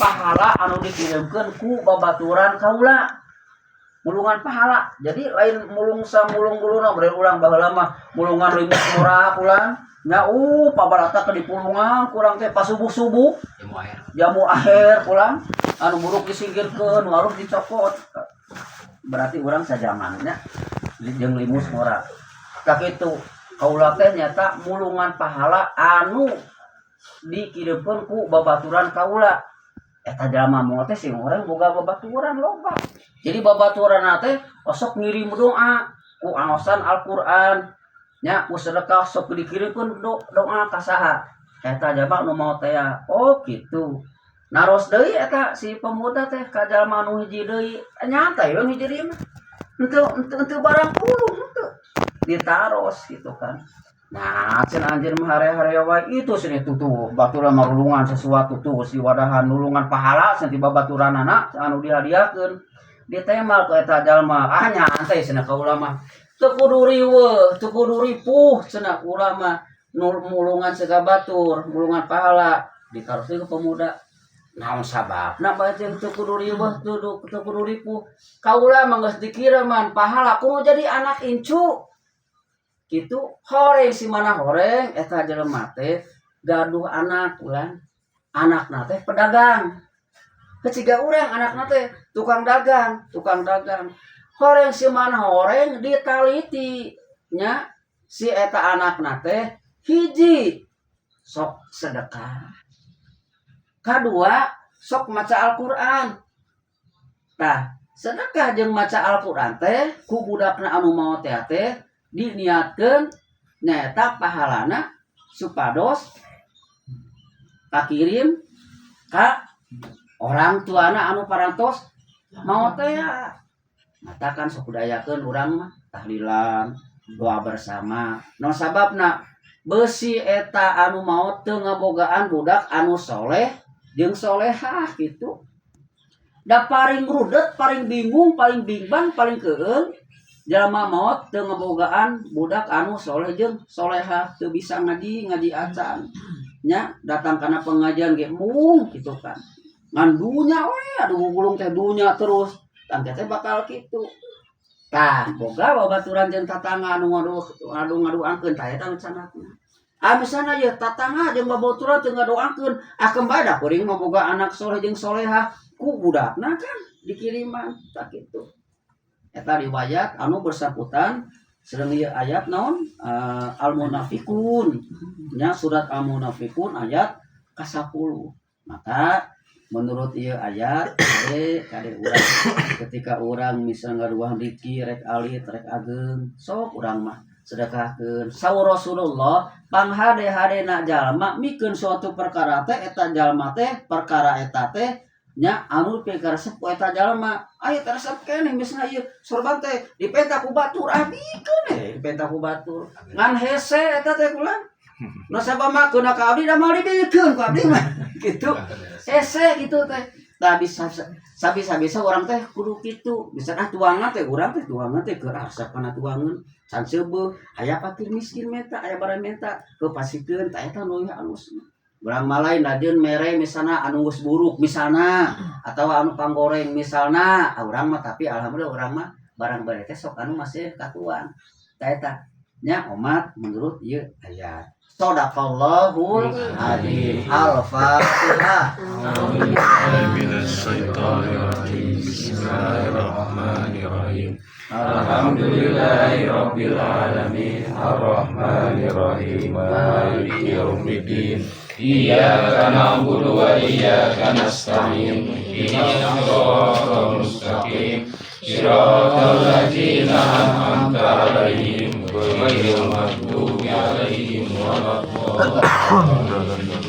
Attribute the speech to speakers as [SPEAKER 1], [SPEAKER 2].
[SPEAKER 1] Pahala anu dikirimkeun ku babaturan kaula, mulungan pahala. Jadi lain mulung samulung-mulungna. Bade urang baheula mah mulungan limus murah pulang nya, pabarata ke dipulungan kurang teh pas subuh-subuh.
[SPEAKER 2] Jamu air.
[SPEAKER 1] Jamu akhir pulang, anu buruk disingkirkeun, nu alus dicokot. Berarti urang sajamannya jeung limus ngora. Tak itu kaula teh nyata mulungan pahala anu dikirimkeun ku babaturan kaula. Eta jalma mau teh sing urang boga babaturan loba. Jadi babaturan teh osok ngirim doa ku aosan Al-Qur'an nya, ku sedekah, sok dikirimkeun doa ka saha eta jalma nu mau teh. Oh gitu, naros deui eta si pemuda teh ka jalma nu hiji deui. Nyantai we, hiji deui mah henteu henteu henteu barang pulung, henteu ditaros gitu kan. Nah, cenah anjeun mah hare-hare wae itu cenah, itu tuh baturan marulungan sesuatu tuh si wadahan nulungan pahala cenah ti babaturanana anu dihadiahkeun. Ditemal ku eta jalma. Ah, nyantai cenah, kaula mah teu kudu riweuh, teu kudu ripuh cenah, urang mah mulungan siga batur, mulungan pahala. Ditaros deui ku pemuda, naon sababna bae teu kudu riweuh, teu kudu ripuh? Kaula mah geus dikiriman pahala kudu jadi anak incu gitu. Horeng si mana horeng eta jelema teh gaduh anak ulang, anakna teh pedagang keciga urang, anakna teh tukang dagang, tukang dagang. Horeng si mana horeng ditaliti nya si eta anakna teh, hiji sok sedekah, kadua sok maca Al-Qur'an. Tah, sedekah jeung maca Al-Qur'an teh ku budakna anu mau teh teh diniatkeun nyaeta pahalana supados kakirim ka orang tuana anu parantos mau teh. Matakan sok budayakeun urang mah tahlilan, doa bersama. No sababna besi eta anu mau teu ngabogaan budak anu soleh jeung solehah gitu. Da paling rudet, paling bingung, paling bimbang, paling keung jalma maot teu ngabogaan budak anu soleh jeung solehah, teu bisa ngaji, ngaji acan nya, datang kana pengajian ge mung gitu kan, ngan dunya we, aduh, gulung teh dunya terus tangke teh bakal kitu. Tah, boga babaturan jeung tatangga anu ngadu ngadu ngaduangkeun, tah eta nu canakna. Ah, misalna ye tatangga jeung babaturan teu ngadoakeun, ah bae da kuring mah boga anak soleh jeung solehah, ku budakna kan dikiriman. Tak kitu eta riwayat anu bersangkutan sedang ieu ayat naon, Al-Munafikun nya, surat Al-Munafikun ayat ka-10. Maka menurut ieu ayat, kade kade urang ketika urang misalnya ngaduah diki rek alit rek ageng, sok urang mah sedekahkeun. Saur Rasulullah, panghade-hadena jalma mikeun suatu perkara teh eta jalma teh perkara eta teh nya anu pikaresep ku eta jalma. Aya teh resep keneh, misalnya ieu sorban teh dipenta ku batur, ah bikeun eh dipenta ku batur ngan hese eta teh kula. Nu sabab mah keuna ka abdi da moal dibikeun ku abdi mah gitu, hese gitu teh. Tah, bisa sabisa-bisa urang teh kudu kitu. Bisa ah tuangan teh, urang teh tuangan teh keur resep kana tuangan can seubeuh, aya fakir miskin meta, aya barang meta kepasikeun. Tah, eta nu alus. Urang mah lain lajeun mere misalna anu geus buruk misalna atau anu panggoreng misalna. Ah, urang mah tapi alhamdulillah urang mah barang bere teh sok anu masih katuang. Tah, eta nya omat menurut ieu ayat. Sadaqallahul azim. Al-Fatihah.
[SPEAKER 3] Minasyaitonirrajim. Bismillahirrahmanirrahim. Alhamdulillahi rabbil alamin. Arrahmanirrahim. Maliki yaumiddin. Iyyaka na'budu wa iyyaka nasta'in. Ihdinas siratal mustaqim. Siratal ladzina an'amta 'alaihim ghairil maghdubi 'alaihim waladdallin.